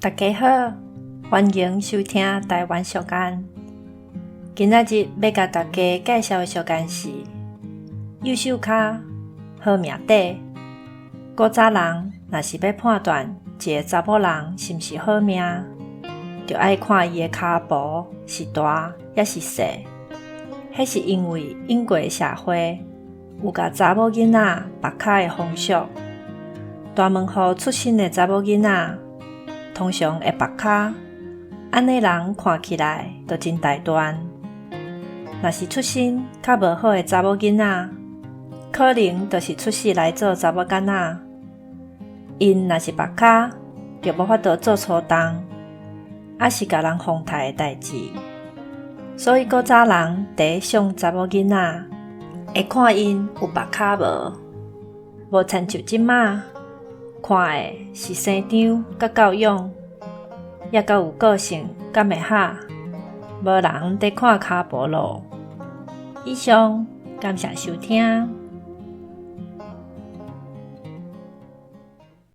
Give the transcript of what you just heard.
大家好，歡迎收聽台灣俗諳。今仔日欲共大家介紹的俗諳是幼秀跤，好命短。古早人若是欲判斷一个查某人是毋是好命，就愛看伊的跤步是大抑是細。彼是因為英國社會有共查某囡仔縛跤的風俗，大門戶出身的查某囡仔通常會縛跤，按呢人看起來就真大段。若是出身較無好的查某囡仔，可能就是出世來做查某囡仔。𪜶若是縛跤，就無法度做粗重，抑是共人風刣的代誌。所以古早人佇相查某囡仔，會看𪜶有縛跤無，無親像這馬看的是生長佮教養，抑閣有個性敢會合，無人佇看跤步囉。以上，感謝收聽。